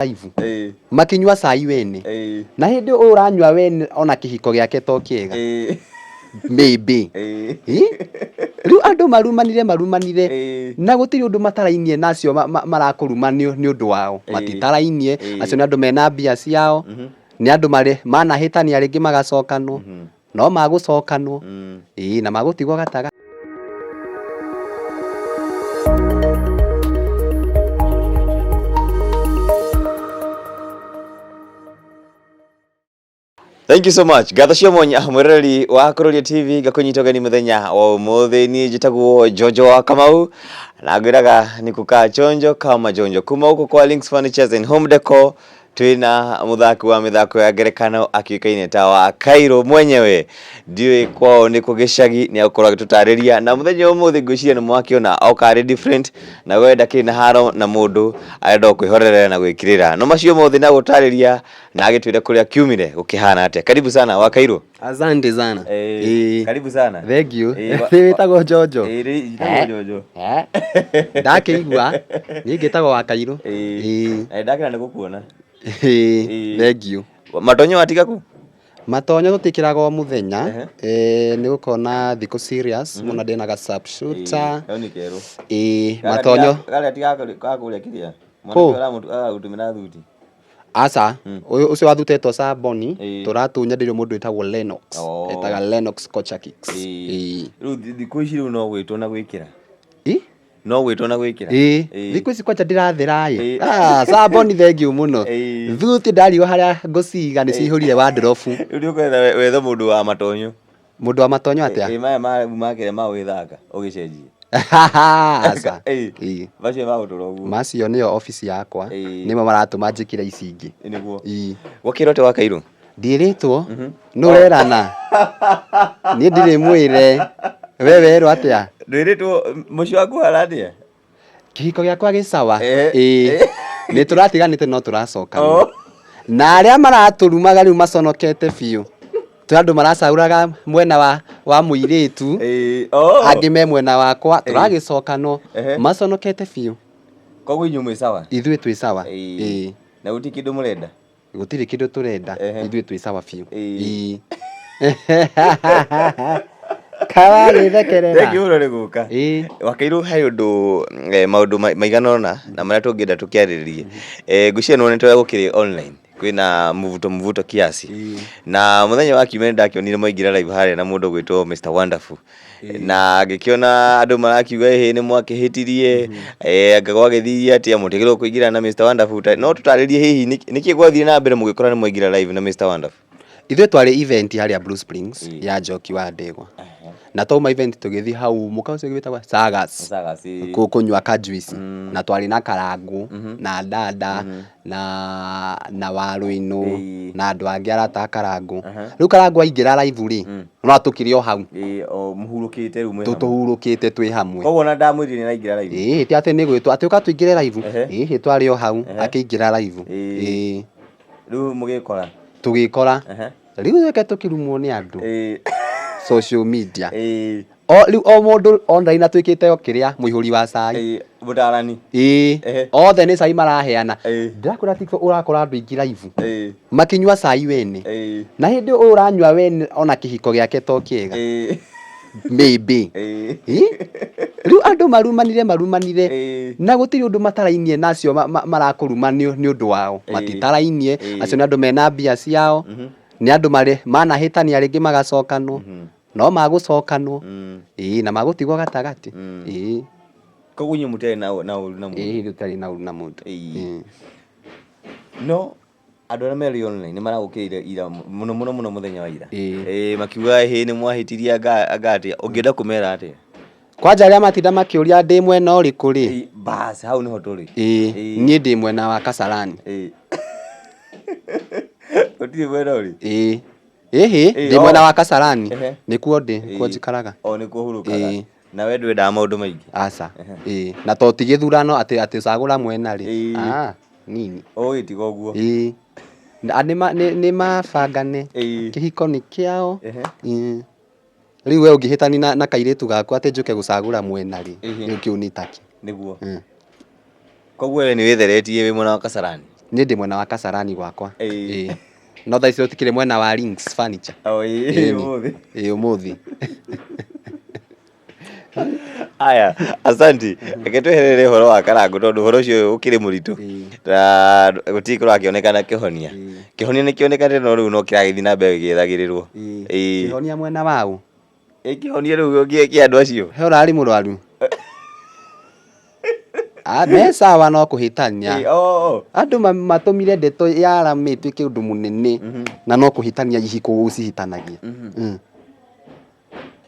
Live makinyua cai wene na hĩndĩ ũyũ ũranyua wene ona kĩhiko gĩake to kĩega maybe. Ĩ? Rĩu andũ marumanire marumanire na gũtirĩ ũndũ matarainie na acio marakũruma nĩ ũndũ wao. Matitarainie, acio nĩ andũ mena mbia ciao, nĩ andũ marĩ manahĩtania rĩngĩ magacokanwo, no magũcokanwo, ĩĩ na magũtigwo gatagatĩ. Thank you so much. Ngatho cia mwanya mwĩroreri wa Kururia TV, ngakũnyita ũgeni mũthenya wa ũmũthĩ. Niĩ njĩtagwo Jojo wa Kamau na ngwĩraga nĩ kukaa chonjo kama jonjo kuma gũkũ kwa Links Furnitures and Home Decor. Twĩna mũthaki wa mĩthako ya ngerekano akĩũĩkaine ta wa Cairo mwenyewe, ndiũĩ kwao nĩ kũ gĩcagi, nĩ agũkorwo agĩtũtarĩria. Na mũthenya wa ũmũthĩ ngwĩciria nĩ mwakĩona oka arĩ different, na we ndakĩrĩ na haro na mũndũ, arenda o kwĩhorerera na gwĩkirĩra. No macio mothe na gũtarĩria na agĩtwĩre kũrĩa kiumire gũkĩhana atĩa. Karibu sana wa Cairo. Asante sana. Karibu sana. Thank you. Nĩ wĩtagwo Jojo? Njĩtagwo Jojo. Ndakĩigua niĩ ngĩtagwo wa Kairũ. Na ndakena nĩ gũkuona. Thank you. Matonyo watiga kũ? Matonyo tũtiĩkĩraga o mũthenya, nĩ gũkorwo na thikũ serious mũno, ndĩna ga sharpshooter. Kau nĩ kerũ. Ĩĩ, matonyo. Karĩa ti gakũrĩa kĩrĩa? Kũ? Mwanake aragũtumĩra thuti. Aca, ũyũ ũcio wathutetwo Saboni, tũratunya ndĩrĩ mũndũ wĩtagwo Lennox. Etaga Lennox Kocha Kicks. Ĩĩ. Rĩu thikũ ici rĩu no gwĩtwo na gwĩkĩra. Ĩ? No gwĩtwo na gwĩkĩra. Ĩĩ. Thikũ ici kwanja ndĩrathera ĩ. Ah, Saboni thengiũ mũno. Thuti ndarigwo harĩa ngũciga nĩ cihũrire wardrobe. Rĩu nĩ ũkwetha wethe mũndũ wa matonyo. Mũndũ wa matonyo atĩa? Ĩ maya makĩrĩa ma gwĩthaka ũgĩcenjie. Aca. Ĩ. Macio magũtũra ũguo. Macio nĩyo obici yakwa. Nĩmo maratũma njĩkĩre ici ingĩ. Nĩguo. Ĩ. Gwakĩrwo atĩa wa Kairũ? Ndiĩrĩtwo. Nũ ũrerana? Niĩ ndirĩ mwĩre. We werwo atĩa? Ndwĩrĩtwo mũciĩ waku ũhana atĩa? Kĩhiko gĩakwa gĩ sawa. Ĩĩ. Nĩ tũratiganĩte no tũracokana. Na arĩa maratũrumaga rĩu maconokete biũ. Twĩ andũ maracagũraga mwena wa mũirĩtu, angĩ me mwena wakwa, tũragĩcokanwo, maconokete biũ. Koguo inyuĩ mwĩ sawa? Ithuĩ twĩ sawa. Ĩĩ. Na gũtirĩ kĩndũ mũrenda? Gũtirĩ kĩndũ tũrenda, ithuĩ twĩ sawa biũ. Ĩĩ. Kawagĩthekerera. Thengiũ mũno nĩ gũka. Ĩĩ. Wakairũ he ũndũ maũndũ maigana ũna na marĩa tũngĩenda tũkĩarĩrĩrie. Ngwĩciria nĩ wonete ũrĩa gũkĩrĩ online, kwĩna mvuto mvuto kiasi. Na mũthenya wa kiumia nĩ ndakĩonire mwaingĩra live harĩa na mũndũ ũgwĩtwo Mr Wonderful. Na ngĩkĩona andũ marakiuga ĩhĩ nĩ mwakĩhĩtirie, anga gwagĩthirie atĩa, mũtiagĩrĩirwo kũingĩra na Mr Wonderful. No tũtarĩrie hihi nĩkĩ gwathire na mbere mũgĩkora nĩ mwaingĩra live na Mr Wonderful? Ithuĩ twarĩ event harĩa Blue Springs ya Njoki wa Ndegwa. Na twauma event tũgĩthiĩ hau mũkawa ũcio wĩtagwo Sagas. Sagas, ĩĩ. Kũnyua ka juice. Na twarĩ na Karangũ, na Dada, na Warũinũ, na andũ angĩ arata a Karangũ. Rĩu Karangũ aingĩra live rĩ, no tũkĩrĩ o hau. Ĩĩ, o mũhurũkĩte rĩu mwĩ hamwe. Tũhurũkĩte twĩ hamwe. Koguo ona ndamwĩrire nĩ araingĩra live? Ĩĩ, ti atĩ nĩ gwĩtwo atĩ ũka tũingĩre live. Ĩhĩ, twarĩ o hau akĩingĩra live. Ĩĩ. Rĩu mũgĩkora? Tũgĩkora. Rĩu reke tũkĩrumwo nĩ andũ. Social media. O rĩu o mũndũ online atuĩkĩte o kĩrĩa mũihũri wa cai. Mũtarani. Ĩĩ. Othe nĩ cai maraheana. Ndĩrakwĩra TikTok ũrakora andũ aingĩ live. Makĩnyua cai wene. Na hĩndĩ ũyũ ũranyua wene ona kĩhiko gĩake to kĩega. Maybe. Ĩ? Rĩu andũ marumanire marumanire na gũtirĩ ũndũ matarainie na acio marakũruma nĩ ũndũ wao. Matitarainie, acio nĩ andũ mena mbia ciao, nĩ andũ marĩ manahĩtania rĩngĩ magacokanwo, no magũcokanwo, ĩĩ na magũtigwo gatagatĩ. Ĩĩ. Koguo inyuĩ mũtiarĩ na ũru na mũndũ? Ĩĩ tũtiarĩ na ũru na mũndũ. No andũ arĩa merĩ online nĩ maragũkĩrĩire ira mũno mũno mũno mũthenya wa ira. Ĩĩ. Ĩĩ makiuga ĩhĩ nĩ mwahĩtirie anga atĩa, ũngĩenda kũmera atĩa? Kwanja arĩa matinda makĩũria ndĩ mwena ũrĩkũ rĩ? Ĩĩ bas hau nĩho tũrĩ. Ĩĩ niĩ ndĩ mwena wa Kasarani. Ĩĩ. Gũtirĩ mwena ũrĩ? Ĩĩ. Ĩhĩ Ĩĩ, ndĩ o. mwena wa Kasarani. Nĩkuo ndĩ, nĩkuo Ĩĩ. njikaraga. O nĩkuo ũhurũkaga. Ĩĩ. Na we ndwendaga maũndũ maingĩ? Aca. Ĩĩ. Na to ti gĩthurano atĩ atĩ ũcagũra mwena rĩ. Ĩĩ. Ah, nini. Ũgũgĩtiga ũguo? Ĩĩ. Na nĩ mabangane. Ĩĩ. Kĩhiko nĩ kĩao. Ĩĩ. Rĩu we ũngĩhĩtania na kairĩtu gaku atĩ njũke gũcagũra mwena rĩ, rĩu kĩu nĩ takĩ. Nĩguo. Koguo we nĩ wĩtheretie wĩ mwena wa Kasarani? Niĩ ndĩ mwena wa Kasarani gwakwa. Ĩĩ. Ĩĩ. No thaa ici tũtikĩrĩ mwena wa Links Furniture. O ĩĩ Ĩni. ũmũthĩ. Ĩĩ ũmũthĩ. Aya, asanti. Reke tweherere ũhoro wa Karangũ tondũ ũhoro ũcio ũkĩrĩ mũritũ. Ĩĩ. Na gũtirĩ kũrakĩonekana kĩhonia. Ĩĩ. Kĩhonia nĩ kĩonekanĩte no rĩu no kĩragĩthiĩ na mbere gĩgĩethagĩrĩrwo. Ĩĩ. Ĩĩ. Kĩhonia mwena waũ? Ĩ kĩhonia rĩu kĩa andũ acio? He ũrarĩ mũrwaru? Ah, me sawa no kũhĩtania. Ĩĩ, oh. Andũ matũmire ndeto ya Arame ĩtuĩke ũndũ mũnene na no kũhĩtania ihiko cihĩtanagia.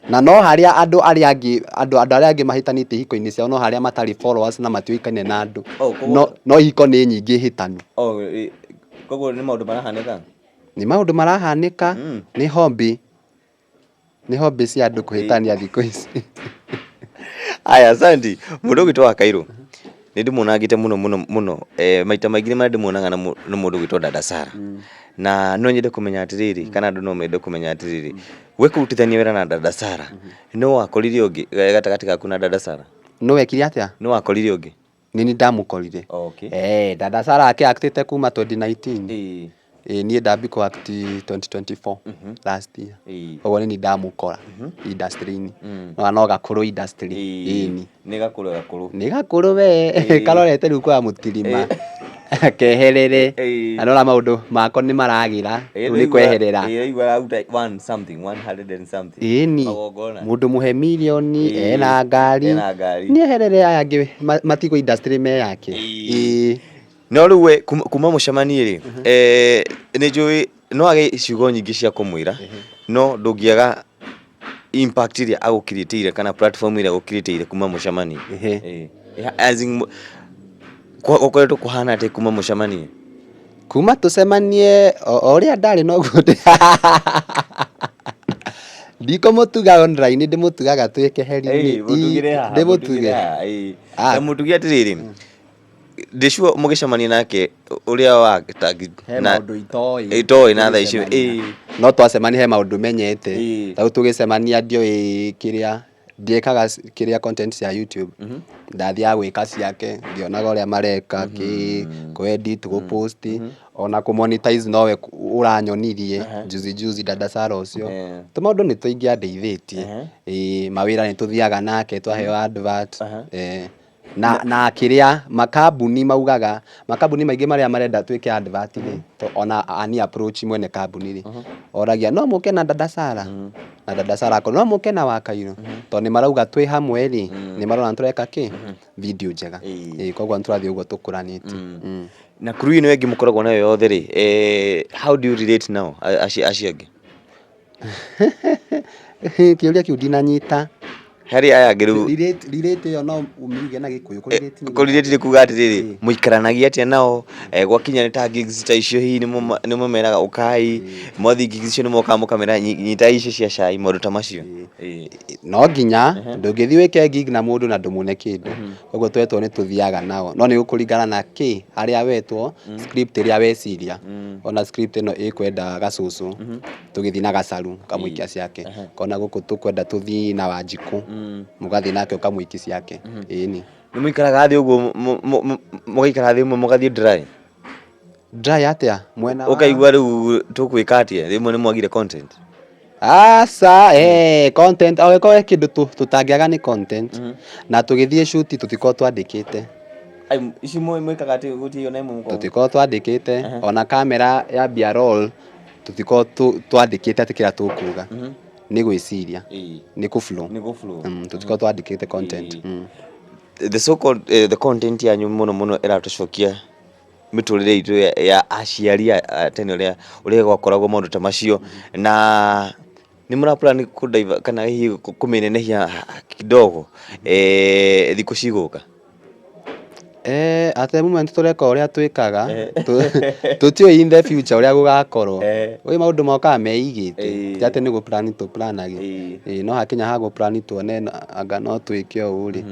Na no harĩa andũ arĩa angĩ andũ andũ arĩa angĩ mahĩtanĩtie ihiko-inĩ ciao no harĩa matarĩ followers na matiũĩkaine na andũ. Oh, koguo- No, no ihiko nĩ nyingĩ hĩtanu. Oh, ĩ, koguo nĩ maũndũ marahanĩka? Nĩ maũndũ marahanĩka, nĩ hobby. Nĩ hobby cia andũ kũhĩtania thikũ ici. Aya, asanti. Mũndũ ũgwĩtwo wa Kairũ nĩ ndĩmuonangĩte mũno mũno mũno eh, maita maingĩ nĩ marĩa ndĩmuonaga na na mũndũ ũgwĩtwo Dada Sara. Na no nyende kũmenya atĩrĩrĩ, kana andũ no mende kũmenya atĩrĩrĩ, we kũrutithania wĩra na Dada Sara, nũ wakorire ũngĩ gatagatĩ gaku na Dada Sara? Nũ wekire atĩa? Nũ wakorire ũngĩ? Nĩ niĩ ndamũkorire. Okay. Eh, Dada Sarah akĩ actĩte kuma 2019. Ĩĩ. Ĩĩ niĩ ndambi kũ act 2024 last year. Ĩĩ. Koguo nĩ niĩ ndamũkora industry-inĩ. No no gakũrũ industry. Ĩĩ. Nĩ gakũrũ gakũrũ. Nĩ gakũrũ we, karorete rĩu kwa mũtirima. Keherere. Ĩĩ. Na nĩwona maũndũ mako nĩ maragĩra, rĩu nĩ kweherera. Ĩĩ aigua araruta one something, 100 and something. Ĩni, Magongona. mũndũ mũhe mirioni, Ĩĩ. ena ngari. Ena ngari. Nĩ eherere aya angĩ matigwo industry me yake. Ĩĩ. Ĩĩ. No rĩu we kuma mũcemanie rĩ, nĩ njũĩ no age ciugo nyingĩ cia kũmwĩra, no ndũngĩaga impact ĩrĩa agũkirĩtĩire kana platform ĩrĩa agũkirĩtĩire kuma mũcemanie. Ehe. Ĩĩ. As in, gũkoretwo kũhana atĩa kuma mũcemanie? Kuma tũcemanie o ũrĩa ndarĩ noguo ndĩ. Ndikũmũtuga online ndĩmũtugaga twĩ keheri-inĩ. Ĩĩ, mũtugĩre haha, Ndĩmũtuge. mũtugĩre haha, ĩĩ. Ah. Na mũtuge atĩrĩrĩ, ndĩ sure mũgĩcemania nake ũrĩa wa He maũndũ itoĩ. Itoĩ na thaa ici, Tũgĩcemania. ĩĩ. No twacemania he maũndũ menyete. Ĩĩ. Ta rĩu tũgĩcemania ndioĩ kĩrĩa ndiĩkaga kĩrĩa content cia YouTube. Ndathiaga gwĩka ciake ngĩonaga ũrĩa mareka kĩ, kũ edit, gũ post, ona kũ monetize nowe ũranyonirie juzi juzi dada Sarah ũcio. Tũmaũndũ nĩ tũingĩ andeithĩtie. Ĩĩ mawĩra nĩ tũthiaga nake twaheo advert. Na kĩrĩa makambuni maugaga, makambuni maingĩ marĩa marenda twĩke advert rĩ, ona ani approach mwene kambuni rĩ, oragia no mũke na dada Sarah? Na dada Sarah akorwo no mũke na Wakairũ? Tondũ nĩ marauga twĩ hamwe rĩ, nĩ marona nĩ tũreka kĩ? Video njega. Ĩĩ koguo nĩ tũrathiĩ ũguo tũkũranĩtie. Na crew ĩno ĩngĩ mũkoragwo nayo yothe rĩ, how do you relate nao acio angĩ? Kĩũria kĩu ndinanyita. Harĩ aya angĩ rĩu. Relate, relate ĩyo no ũmiuge na Gĩkũyũ. Kũ relate nĩ Kũ relate nĩ kuga atĩrĩrĩ, mũikaranagia atĩa nao, gwakinya nĩ ta gigs ta icio hihi nĩ mũmeraga ũkai, mwathiĩ gigs icio nĩ mokaga mũkamera nyitai icio cia cai, maũndũ ta macio. No nginya, ndũngĩthiĩ wĩke gig na mũndũ na ndũmũne kĩndũ. Koguo twetwo nĩ tũthiaga nao. No nĩ gũkũringana na kĩ, harĩa wetwo, script ĩrĩa weciria. Ona script ĩno ĩkwenda gacũcũ, tũgĩthiĩ na gacaru ũkamũikia ciake. Kona gũkũ tũkwenda tũthiĩ na Wanjikũ, mũgathiĩ nake ũkamũikia ciake. Ĩni. Nĩ mũikaraga thĩ ũguo mũgaikara thĩ mũgathiĩ dry? Dry atĩa? Mwena wa Ũkaigua rĩu tũgwĩka atĩa, rĩmwe nĩ mwagire content? Aca, content, angĩkorwo he kĩndũ tũtangĩaga nĩ content. Na tũgĩthiĩ shoot tũtikoragwo twandĩkĩte. Ici mwĩkaga atĩ gũtirĩ ona ĩmwe mũkoragwo? Tũtikoragwo twandĩkĩte, ona kamera yambia roll, tũtikoragwo twandĩkĩte atĩ kĩrĩa tũkuga. Nĩ gwĩciria, nĩ kũ flow. Nĩ kũ flow. Tũtikoragwo twandĩkĩte content. The so called the content yanyu mũno mũno ĩratũcokia mĩtũrĩre itũ ya aciari a tene ũrĩa ũrĩa gwakoragwo maũndũ ta macio na nĩ mũra plan kũ kana hihi kũmĩnenehia kidogo thikũ cigũka? At the moment tũreka ũrĩa twĩkaga, tũtiũĩ in the future ũrĩa gũgakorwo. Kwĩ maũndũ mokaga meigĩte, ti atĩ nĩ gũ plan tũ plan age. No hakinya ha gũ plan tuone anga no twĩke ũũ rĩ.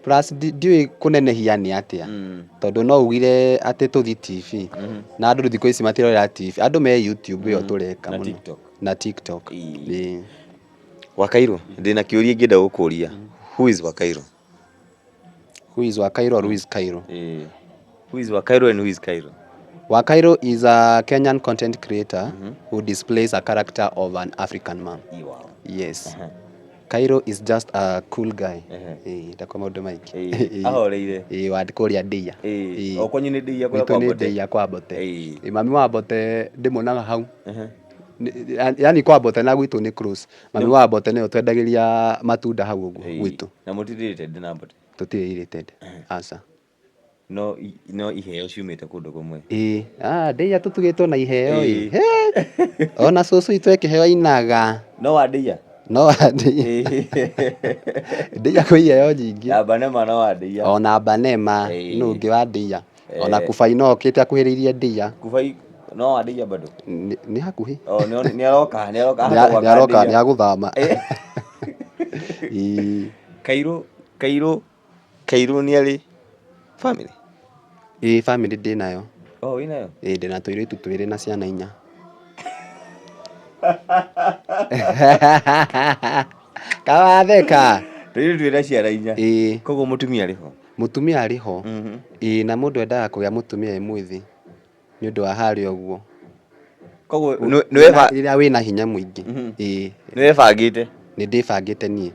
Plus ndiũĩ kũnenehia nĩ atĩa, tondũ no ugire atĩ tũthiĩ TV, na andũ thikũ ici matirorera TV, andũ me YouTube ĩyo tũreka mũno. Na TikTok. Ĩĩ. Wakairũ, ndĩna kĩũria ingĩenda gũkũria. Who is Wakairũ? Who is Wakairũ or who is Kairũ? Who is Wakairũ and who is Kairũ? Wakairo is a Kenyan content creator who displays a character of an African mom. Wow. Yes. Cairo is just a cool guy. Ĩĩ, ndakwa maũndũ maingĩ. Ĩĩ, ahoreire. Ĩĩ, wa kũrĩa Ndeia. Ĩĩ, Ĩĩ. o kwanyu nĩ Ndeia kũrĩa Gwitũ kwa nĩ Mbote? Ndeia kwa Mbote. Ĩĩ. Ĩĩ, mami wa Mbote ndĩmuonaga hau. Yaani kwa Mbote na gwitũ nĩ close. Mami wa Mbote nĩwe ũtwendagĩria matunda hau ũguo gwitũ. Na mũtirĩ related na Mbote? Tũtirĩ related. Aca. No no iheo ciumĩte kũndũ kũmwe. Ĩĩ, ah, Ndeia tũtugĩtwo na iheo ĩ. He! Ona cũcũ witũ e kĩheo ainaga. No wa Ndeia? No wa Ndeia. Ndeia kwĩ iheo nyingĩ. Na Banema no wa Ndeia. Ona Banema nũ ũngĩ wa Ndeia. Ona Kubai no okĩte akuhĩrĩirie Ndeia. Kubai no wa Ndeia bado? Nĩ hakuhĩ. Oh, nĩ aroka, nĩ aroka. Nĩ aroka, nĩ agũthama. Ĩĩ. Kairũ, Kairũ Kairũ nĩ arĩ family? Ĩĩ family ndĩnayo. Oh, wĩnayo? Ĩĩ ndĩna tũirĩtu twĩrĩ na ciana inya. Kawatheka. Tũirĩtu twĩrĩ na ciana inya? Ĩĩ. Koguo mũtumia arĩ ho? Mũtumia arĩ ho. Ĩĩ na mũndũ endaga kũgĩa mũtumia e mwĩthĩ nĩ ũndũ wa harĩa ũguo. Koguo nĩ Rĩrĩa wĩna hinya mũingĩ. Ĩĩ. Nĩ webangĩte? Nĩ ndĩbangĩte niĩ.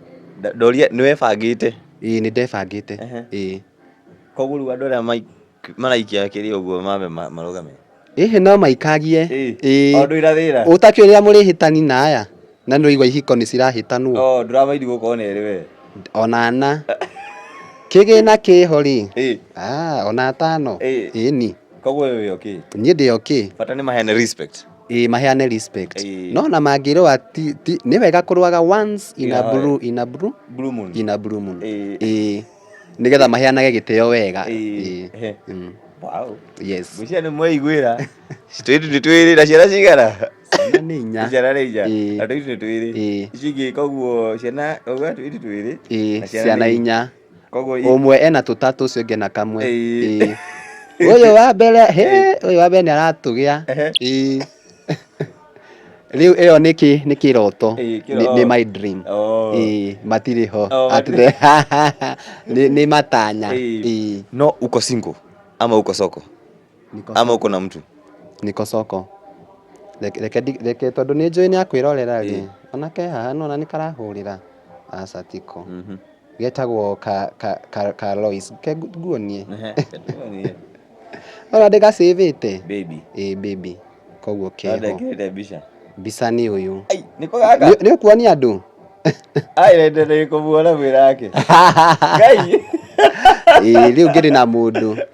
Ndoria nĩ webangĩte? Ĩĩ nĩ ndebangĩte. Ĩĩ. Koguo rĩu andũ arĩa maraikia kĩrĩa ũguo mambe marũgame? Ĩhĩ no maikagie. Ĩĩ. O ndwĩna thĩna? Ũtakĩũĩ rĩrĩa mũrĩhĩtani na aya na nĩ ũraigua ihiko nĩ cirahĩtanwo. Oh, ndũramaindi gũkorwo na erĩ we? Ona ana. Kĩgĩna kĩho rĩ, ah, ona atano. Ĩni. Koguo we wĩ okay? Niĩ ndĩ okay. Bata nĩ maheane respect. Ĩĩ maheane respect. Ĩĩ. No ona mangĩrũa ti, ti, nĩ wega kũrũaga once in a Yeah. blue, in a blue, Blue moon. in a blue moon. Ĩĩ. Ĩĩ. Nĩgetha maheanage gĩtĩo wega. Ĩĩ. Ĩĩ. Ehe. Wow. Yes. Ngwĩciria nĩ mweiguĩra. Tũirĩtu nĩ twĩrĩ na ciana cigana? Ciana nĩ inya. Ciana nĩ inya. Ĩĩ. Na tũirĩtu nĩ twĩrĩ. Ĩĩ. Ici ingĩ koguo ciana, ũguo tũirĩtu twĩrĩ. Ĩĩ, Na ciana nĩ inya. Koguo Ũmwe ena tũtatũ ũcio ũngĩ ena kamwe. Ĩĩ. Ĩĩ. Ũyũ wa mbere, hĩ, ũyũ wa mbere nĩ aratũgĩa. Ĩĩ. Rĩu ĩyo nĩ kĩ nĩ kĩroto. Ĩĩ, Nĩ nĩ my dream. Oh. Ĩĩ, matirĩ ho. Oh, At the nĩ nĩ matanya. Ĩĩ. Ĩĩ. No uko single ama uko soko? Niko Ama uko na mtu? Niko soko. Reke reke reke tondũ nĩ njũĩ nĩ akwĩrorera rĩ. Ona ke haha nĩwona nĩ karahũrĩra. Aca tiko. Getagwo ka ka ka ka Lois. Ke nguonie. Ona ndĩgacĩvĩte. Baby. Ĩĩ baby. Koguo keho. Ndekĩrĩte mbica. Mbica nĩ ũyũ. Ai, nĩko gaka? Nĩ ũkuonia andũ? Ai, ndende kũmuona mwĩra wake. Ngai. Ĩĩ rĩu ngĩrĩ na mũndũ.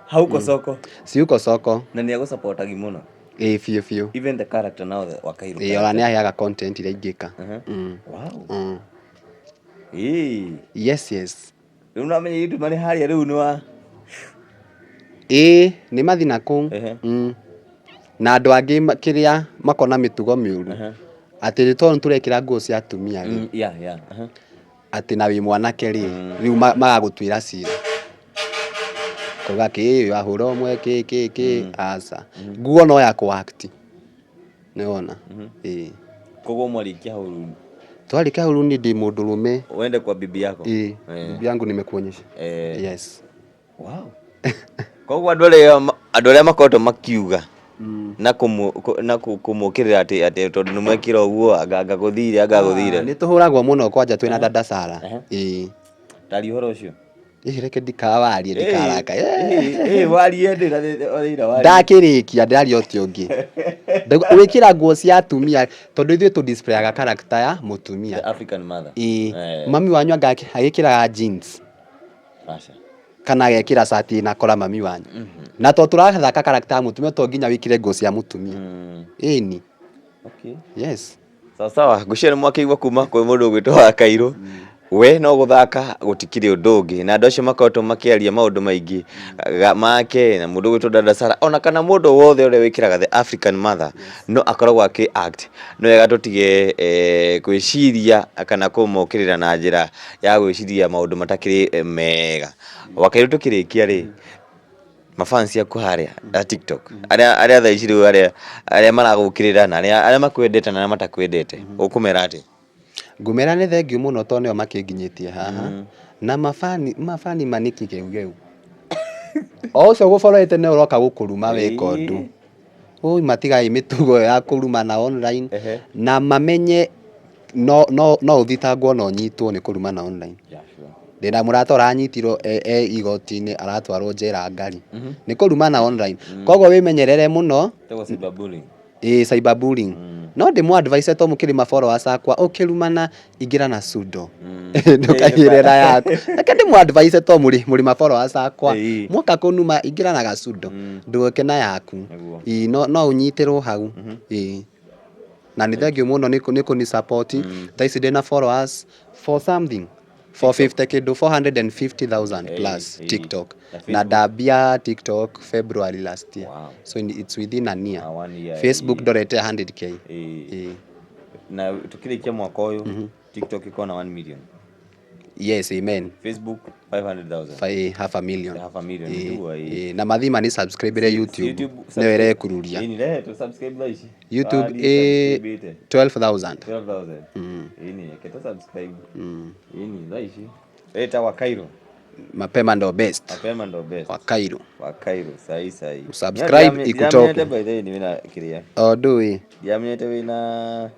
Hauko soko. Siuko soko. Na nĩ agũsupportagi mũno. Ĩĩ biũ biũ. Even the character now the wa Kairũ. Ĩĩ ona nĩ aheaga content iria ingĩka. Wow. Ĩĩ. Yes yes. Rĩu nĩwamenya airĩtu marĩ harĩa rĩu nĩ wa Ĩĩ nĩ mathi na kũu. Na andũ angĩ kĩrĩa makona mĩtugo mĩũru. Atĩ tondũ nĩtũrekĩra nguo cia atumia rĩ. Yeah, yeah. Atĩ na wĩ mwanake rĩ, rĩu magagũtuĩra cira. Kuga kĩ wahũra ũmwe kĩ kĩ kĩ aca. Nguo no ya kũ act. Nĩwona? Ĩĩ. Koguo mwarĩkia hau rĩu Twarĩkia hau rĩu niĩ ndĩ mũndũrũme. Uende kwa bibi yako? Ĩĩ, bibi yangu nimekuonyesha. Yes. Wow. Koguo andũ arĩa andũ arĩa makoretwo makiuga na na kũmũkĩrĩra atĩ atĩ tondũ nĩ mwekĩra ũguo anga anga gũthire anga gũthire. Nĩ tũhũragwo mũno kwanja twĩna dada Sara. Ĩĩ. Taria ũhoro ũcio. Ĩĩ reke ndikawarie ndikaraka. Ĩĩ warie ndĩna thĩna warie. Ndakĩrĩkia ndĩraria ũti ũngĩ. Gwĩkĩra nguo cia atumia tondũ ithuĩ tũ displayaga character ya mũtumia. The African mother. Ĩĩ. Mami wanyu anga agĩkĩraga jeans. Aca. Kana agekĩra cati ĩna kora mami wanyu. Na to tũrathaka character ya mũtumia to nginya wĩkĩre nguo cia mũtumia. Ĩni. Okay. Yes. Sawa sawa, ngwĩciria nĩ mwakĩigua kuma kwĩ mũndũ ũgwĩtwo wa Kairũ. We no gũthaka gũtikĩrĩ ũndũ ũngĩ na andũ acio makoretwo makĩaria maũndũ maingĩ make na mũndũ ũgwĩtwo Dada Sarah ona kana mũndũ wothe ũrĩa wĩkĩraga the African mother no akoragwo akĩ act. Nĩ wega tũtige gwĩciria kana kũmokĩrĩra na njĩra ya gwĩciria maũndũ matakĩrĩ mega. Wakairũ tũkĩrĩkia rĩ, mafans aku harĩa a TikTok arĩa arĩa thaa ici rĩu arĩa arĩa maragũkĩrĩra na arĩa arĩa makwendete na arĩa matakwendete ũkũmera atĩa? Ngũmera nĩ thengiũ mũno tondũ nĩo makĩnginyĩtie haha. Na mabani mabani ma nĩ kĩgeugeu. O ũcio ũgũboroete nĩ ũroka gũkũruma weka ũndũ. Ũi matigai mĩtugo ĩyo ya kũrumana online na mamenye no no no ũthitangwo na ũnyitwo nĩ kũrumana online. Yeah, sure. Ndĩna mũrata ũranyitirwo e, e igoti-inĩ aratwarwo njera ngari nĩ kũrumana online. Koguo wĩmenyerere mũno. Ĩtagwo cyberbullying. Ĩĩ, cyberbullying. No ndĩmũ advise to mũkĩrĩ ma followers akwa, ũkĩrumana ingĩra na sudo, ndũkaigĩre na yaku. Reke ndĩmũ advise to mũrĩ mũrĩ ma followers akwa, mwoka kũnuma ingĩra na gacundo, ndũgoke na yaku. Ĩĩ, no no ũnyitĩrwo hau. Ĩĩ, na nĩ thengiũ mũno nĩ kũni support. Thaa ici ndĩna followers for something 450 kĩndũ, 450,000 plus TikTok. Na Na Facebook? Ndambia TikTok February last year. So it's within a year. Ah, one year, Facebook ĩĩ. ndorete 100K. Ĩĩ. Na tukĩrĩkia mwaka ũyũ, TikTok ĩkorwo na 1 million. Yes, amen. Facebook 500,000. Half a million. Half a million, Ĩĩ, nĩguo, ĩĩ. Ĩĩ. Na mathima ni subscribe YouTube, nĩyo ĩrekururia. Ĩĩ, nĩ rehe subscribe thaa ici. YouTube Wathiĩ ĩ subscribe-ĩte. 12,000. 12,000. Ĩni, reke tũ subscribe. Ĩni, thaa ici. Ĩtagwa Cairo. Mapema ndo best. Mapema ndo best. Wa Cairo. Wa Cairo, sahi sahi. Subscribe ikutoke. Ndiamenyete by the way ni wĩna kĩrĩa. O ndũĩ. Ndiamenyete wĩna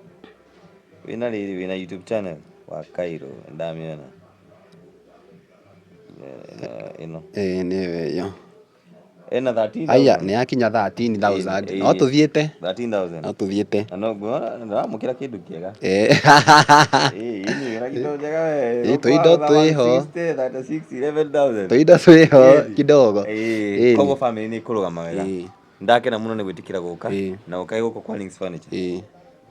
rĩrĩ, wĩna YouTube channel wa Cairo, ndamĩona. Ĩno. Ĩĩ, nĩyo ĩyo. Ĩna 13,000. Aya, nĩ yakinya 13,000. No tũthiĩte. 13,000. No tũthiĩte. Na no nguona ndĩramũkĩra kĩndũ kĩega. Ĩĩ. Ĩĩ, ĩni wĩna kĩndũ njega we. Ĩĩ, tũindo twĩho. 60, 36, 11,000. Tũindo twĩho kidogo. Ĩĩ, koguo family nĩ ĩkũrũgama wega. Ĩĩ. Ndakena mũno nĩ gwĩtĩkĩra gũka Ĩĩ. na ũkae gũkũ kwa Links Furniture. Ĩĩ.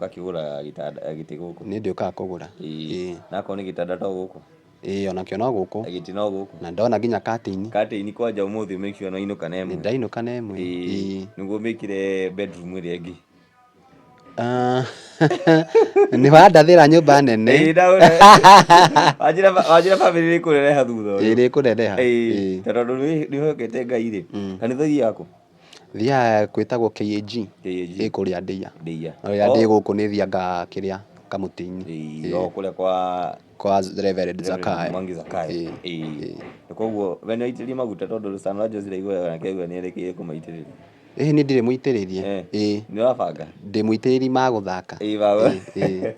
Ũgakĩgũra gĩtanda, gĩtĩ gũkũ. Nĩ ndĩũkaga kũgũra. Ĩĩ. Ĩĩ. Na akorwo nĩ gĩtanda to gũkũ. Ĩĩ, onakĩo no gũkũ. Na gĩtĩ no gũkũ. Na ndona nginya curtain. Curtain kwanja ũmũthĩ make sure no inũka na Nĩ ĩmwe. ndainũka na ĩmwe. Ĩĩ. Ĩĩ. Nĩguo mĩkĩre bedroom ĩrĩa ĩngĩ. Ah, nĩ wandathĩra nyũmba nene. Ĩĩ, ndagũra. Wanjĩra wanjĩra family nĩ ĩkũrereha thutha ũyũ. Ĩĩ, nĩ ĩkũneneha. Ĩĩ. Ĩĩ. Tondũ nĩ wĩhokete Ngai rĩ. Kanitha ũthiaga kũ? Thiaga kwĩtagwo KAG. KAG. Ĩ kũrĩa Ndĩa. Ndĩa. No rĩrĩa ndĩ gũkũ nĩ thiaga kĩrĩa kamũtĩ-inĩ. Ĩĩ, o kũrĩa kwa Kwa Reverend Zakayo. Mwangi Zakayo. Ĩĩ. Ĩĩ. Koguo we nĩ waitĩrĩria maguta tondũ Sana Jose ndaiguaga nake aigua nĩ erekeire kũmaitĩrĩria. Ĩĩ, niĩ ndirĩ mũitĩrĩrie. Ĩĩ. Nĩ ũrabanga? Ndĩ mũitĩrĩri ma gũthaka. Ĩĩ, baba. Ĩĩ.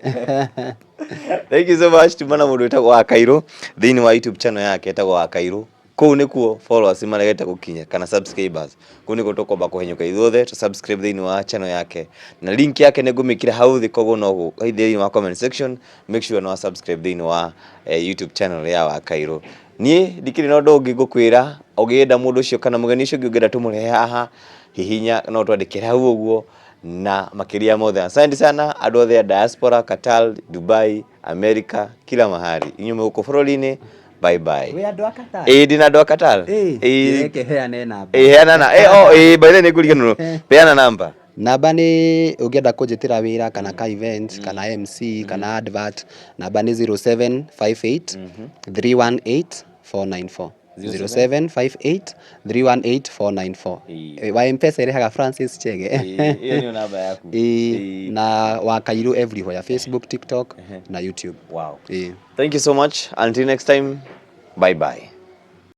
Thank you so much. Tumana mũndũ wĩtagwo wa Kairũ thĩinĩ wa YouTube channel yake ĩtagwo wa Kairũ. Kũu nĩkuo followers maregete gũkinya kana subscribers. Kũu nĩkuo tũkwamba kũhenyũka ithuothe tũ subscribe thĩinĩ wa channel yake. Na link yake nĩ ngũmĩkĩra hau thĩ, koguo no thĩinĩ wa comment section make sure no subscribe thĩinĩ wa YouTube channel ya wa Kairũ. Niĩ ndikĩrĩ na ũndũ ũngĩ ngũkwĩra, ũngĩenda mũndũ ũcio kana mũgeni ũcio ũngĩ ũngĩenda tũmũrehe haha, hihinya no twandĩkĩre hau ũguo. Na makĩria mothe, asante sana andũ othe a diaspora, Qatar, Dubai, America, kila mahali. Inyuĩ mwĩ gũkũ bũrũri-inĩ, bye bye. Wĩ andũ a Qatar? Ĩĩ, ndĩna andũ a Qatar. Ĩĩ. Ĩĩ. Reke heane namba. Ĩĩ, heana na ĩĩ, oh, ĩĩ, by the way nĩ ngũriganĩrwo. Peana namba. Namba nĩ ũngĩenda kũnjĩtĩra wĩra kana ka event kana MC kana advert, namba nĩ 0758 318 494, 0758 318 494. Ĩĩ. Wa M-Pesa ĩrĩhaga Francis Chege. Ĩĩ, ĩyo nĩyo namba yaku. Ĩĩ, Ĩĩ. na wa Kairũ everywhere, Facebook, TikTok na YouTube. Wow. Ĩĩ. Thank you so much. Until next time, bye bye.